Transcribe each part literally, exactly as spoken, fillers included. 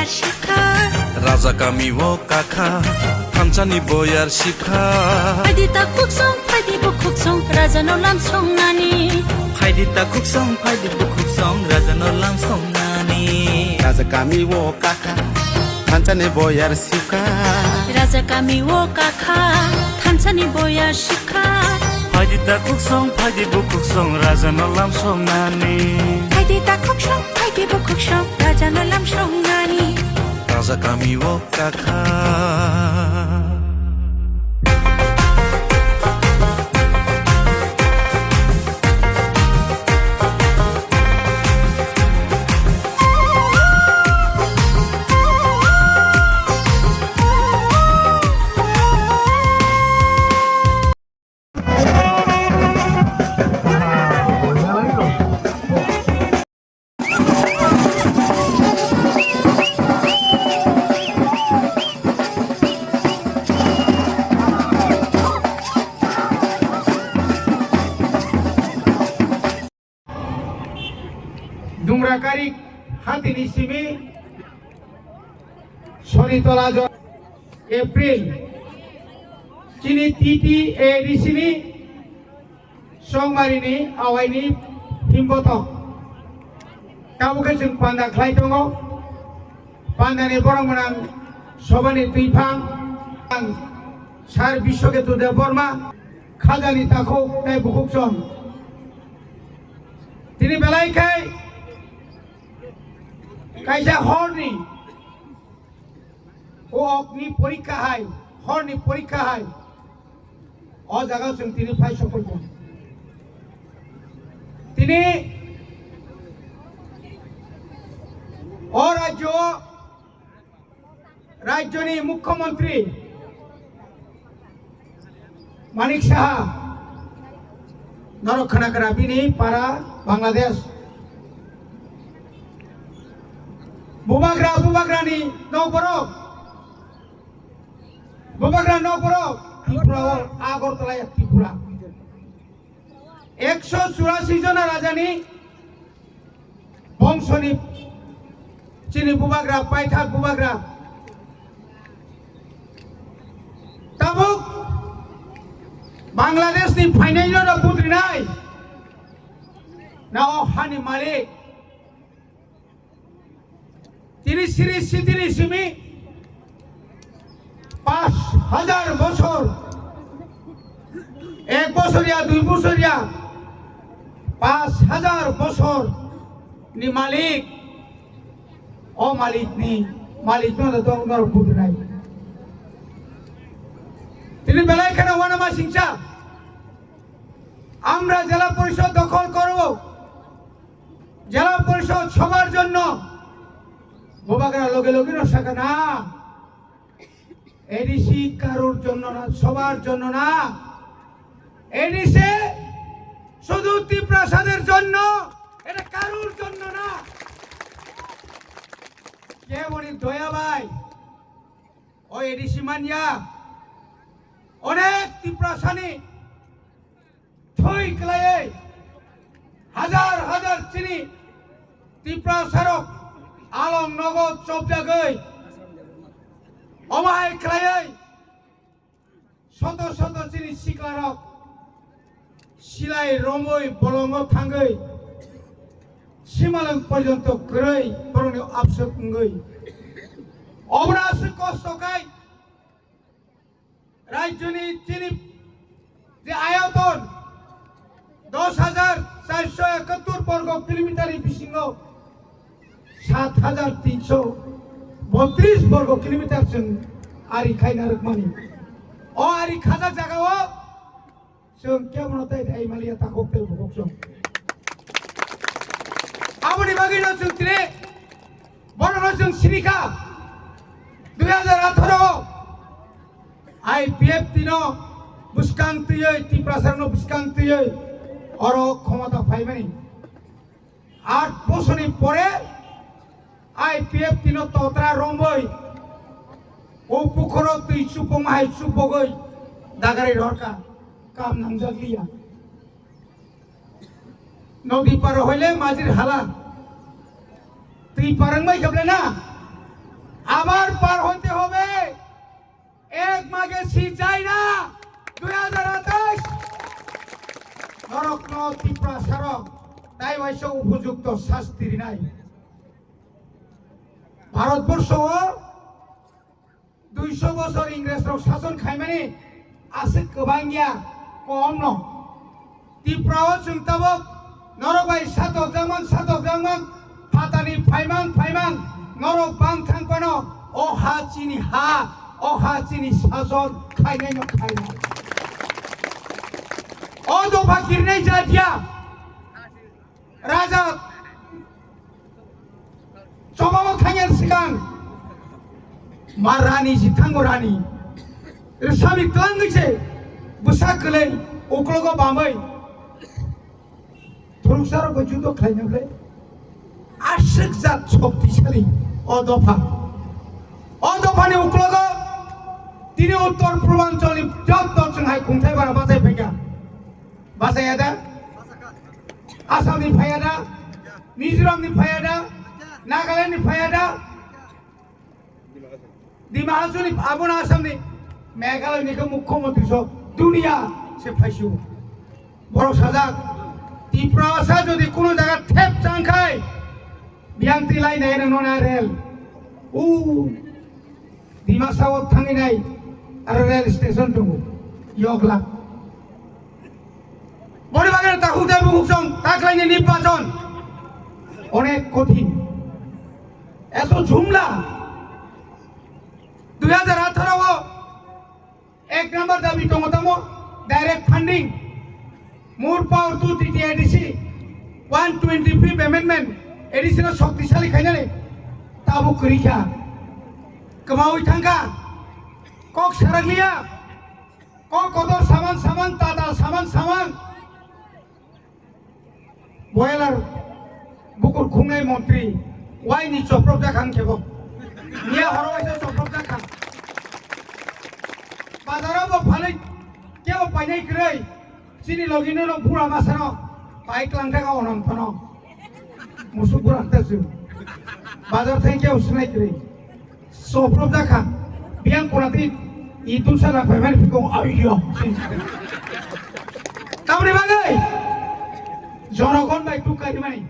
Raja kami o kakha, thansani boyar sipkha. Phaidi ta khuksong, phaidi bukhuksong, raja no lam songnani. Phaidi ta khuksong, phaidi bukhuksong, raja no lam songnani. Raja kami o kakha, thansani boyar sipkha. Raja kami o kakha, thansani boyar sipkha. Phaidi ta khuksong, phaidi bukhuksong, raja no lam songnani. Phaidi ta khuksong, phaidi bukhuksong, raja no lam songnani. Raja kami o kakha. Dumrakari hatini simi Sonitola jo April chini T T A D C ni Songmari ni awai ni himboto. Tabuk khe chwng panda khlai tongo. Panda ni borok mwnang sobani twiphang ang Sir Biswaketu Debbarma khajani takhuk tei bukhuk chwng. Tini belai khai kaisa horni o okni porikha hai, horni porikha hai. O jaga chwng tini phai sokoi kha. Tini o rajyo Rajyoni Mukhyamantri Manik Saha norok khwnagra bini para Bangladesh. Bubagra, bubagrani nokborok, bubagra nokborok Tripura o Agartala ya Tripura. Ekso churasi jona rajani bongsoni chini bubagra, paithak bubagra. Tabuk Bangladesh ni phainaino rok budrinai na o hani malik. Tini siri sitini simi pas hajar bosor, ek bosor ya, dui bosor ya, pas hajar bosor ni malik, o malik ni malik no da dong nor budrai. Tini belai kheno wana ma singcha, আমরা জেলা পরিষদ দখল করব। জেলা পরিষদ সবার জন্য। বুবাগ্রা লগে লগে না সাকা না। এডিসি কারোর জন্য না, সবার জন্য না। এডিসি শুধু তিপ্রাসাদের জন্য, এটা কারোর জন্য না। কে বলি দয়া ভাই, ও এডিসি মানিয়া, অনেক তিপ্রাসানি thwi kwlaiwi hajar hajar chini Tiprasarok along nogo chopjagwi, omo hai kwlaiwi soto soto chini siklarok silai romwi bolongo thangwi simalwng porjonto kwrwi borokni abswk wngwi obono aswk kosto khai Rajyoni chini je ayoton dos hajar charso ekattor borgo kilometer ni bisingo sat hajar tinso botris borgo kilometer chwng ari khaina rwkmani. O ari khajak jagao chwng kebono tei tei maliya takhuk tei bukhuk chwng. Aboni bagwino chwng tini borokno chwng sinikha dui hajar atharo o I P F T no bwskang twiwi, Tiprasarokno bwskang twiwi oro khomota phaimani. Aat bosorni pore I P F T no totra romwi o pukhoro twi chupokma hai chupogwi dagari rorkha, kam nangjak liya. Nodi paro hoile majir hala. Twi parang bai kable na. আবার পার হতে হবে। এক মাঘে শীত যায় না, দুই হাজার আঠাশ। নরক ন ত্রিপুরা সড়ক, তাই হয়েছে উপযুক্ত শাস্তি নাই। ভারতবর্ষ দুইশো বছর ইংরেজরা শাসন খাইমানি আছে কবাঙ্গিয়া কম ন। Tripura o chwng tabuk norok bai satok jakmang, satok jakmang, phatani phaimang, phaimang, norok bang thang phano, o ha chini ha, o ha chini sajon khainai no khainai. O dopha kirinai jatiya raja Chobao thangya sikang ma rani si thango rani. Sami twlangwi se bwsa kwlai uklogo bamwi. Thuruksa rok judo khlaina ble. Aswk jat shoktisali o dopha. O dophani uklogo tini uttor purbanchal ni jotto chwng hai khungthai bara bachai phaikha. Bachai ya da? Assam ni phaiya da, Mizoram ni phaiya da, Nagaland ni phaiya da, Dima Hasao ni, abo no Assam ni, Meghalaya ni khe mukhyamantri so duniya se phaisio. Borok sajak, Tripura sa jodi kuno jaga thep chang khai, biyang twi lai nai rwno na rel. U Dimasa o thangwi nai aro rail station tongo, Yokla. Boni bagwi takhuk tei bukhuk song taklaini nirbachon onek kothin. Eto jhumla. Dui hajar atharo o ek number dabi tongo tamo direct funding. More power to T T A D C, one twenty-fifth amendment, A D C no shoktisali khainani tabuk kwrwi kha. Kwmawi thangkha, kok sarakliya, kok kotor saman saman, tata saman saman. Boiler bukur khungnai montri, waini choprok jakha ang kebo. Miya horo waisa choprok jakha. Bazaro bo phalwi kebo painai kwrwi. Chini logi no no bura masano pai klang thaka onom tono. Musuk bura ta su. Bazar thai kebo sunai kwrwi. Soprop jakha, biyang kora di, i dulsa na phaimani phikong aiyo. Tamni bagwi, jonogon bai duk kari mani.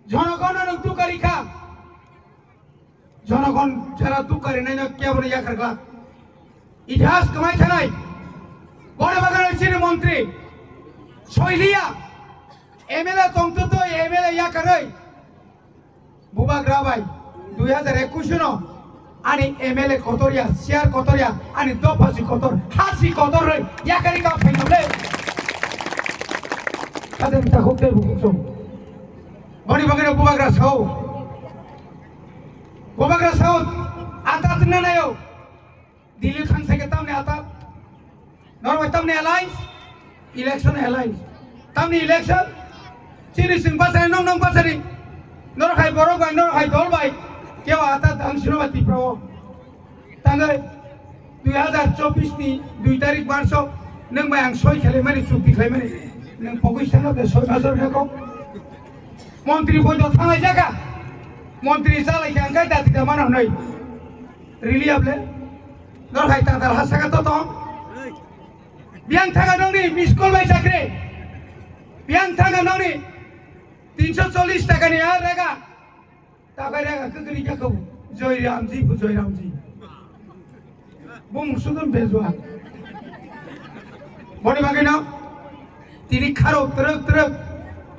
Jonogon no duk kari kha. Jonogon jara duk kari nai no kya bani yakar kla. Itihas kamai thanai. Bore bagwi chini montri. Soiliya. M L A tongtutoi M L A yakaroi. Bubagra bai, dui hajar ekush no ani M L A kotor ya, chair kotor ya, ani dopha si kotor, ha si kotor roi, yakari ka phaino le. Kadem ta hok de bukuk song. Boni bagwi no Bubagra sao. Bubagra sao, ata tengna nayo. Delhi thang sai khe tamni ata. Norok bai tamni alliance, election alliance. Tamni election, chini chwng bachari, nong nong bachari. Norok hai borok bai, norok hai dol bai. Kebo ata dang sino ba Tripura o. Tangwi dui hajar chobbish ni dui tarik March o nwng bai ang soi khlai mani, chukti khlai mani. Nwng pogwi sano de soi hajar heko. Montri boido thanglai jaka. Montri chalai khe ang kai dati da mano hnoi. Rili able. Nor hai tatal ha saka to tong. Biang thaga nongni miss call bai chakre. Biang thaga nongni tinsho chollish taka ni ar rega. Takai rega kekri kekau. Joy Ramji pu Joy Ramji. Bung sudun bezwa. Boni bagwi no. Tini kharo twrwk twrwk.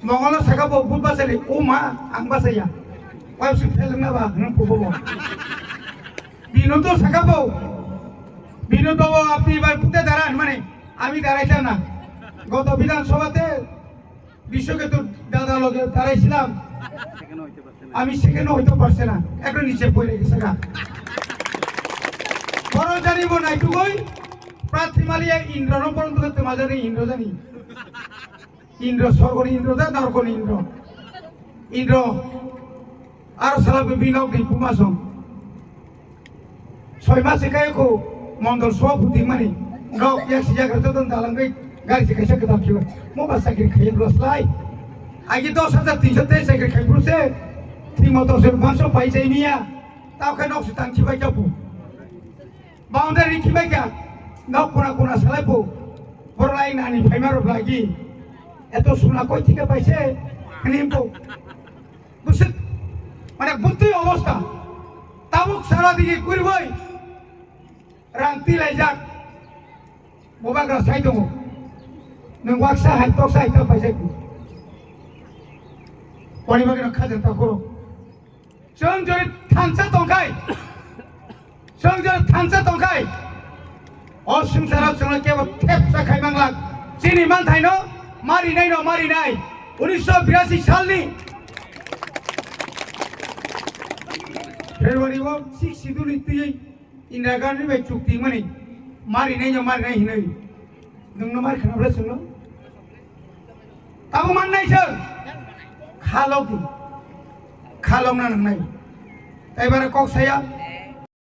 Mongolo saka bo but bachali. O ma ang bachaya. Wai si pheleng na ba. Nang pubo bo. Binu to saka bo. Binu to bo apni bai pute daran mane. Ami darai ta na. Goto Bidhan Sabhate Bishoketu dada loge darai silam. Ami second hoito parse na. Ekro niche poi regi saka. Boro jani bo nai tugoi. Prathi maliya Indra no poron tuke tuma jani Indra jani. Indra sorgoni Indra da nargoni Indra. Indra. Aro sala bini nok di puma song. Soi mas se kaya ko mondol so phuti mani. Nok yak si yak rata don dalang gai gari se kaisa kedap kiwa. Mo ba sakri khayi bro slai. Agi dos hajar tinsho tei sakri khayi bro se. Thi motor se bangso pai jai niya. Tao khe nok se tang khibai kha phu. Boundary khibai kha. Nok kuna kuna salai phu. Borok lai nani phaima rok lagi. Eto suna koi thike paise. Hini phu. Busik. Mane butui obostha. Tabuk sara digi kuribai. Rang tilaijak. Bubagra sai tongo. Nwng waksa hai toksa hai ta paijak. Koni bagwi no khajak ta khoro. Chwng jori thansa tongkhai. Chwng jori thansa tongkhai. O swngcharo chwngno kebo thepsa khai manglak. Chini manthaino marinai no marinai. Unisho birasi salni February o six schedule ni twi Indira Gandhi bai chukti mani marinai no marinai hinwi. Nwngno mari khna bwle chwngno? Tamo mannai chwng? Khalok di. Khalok na nangnai. Tai bara kok saya.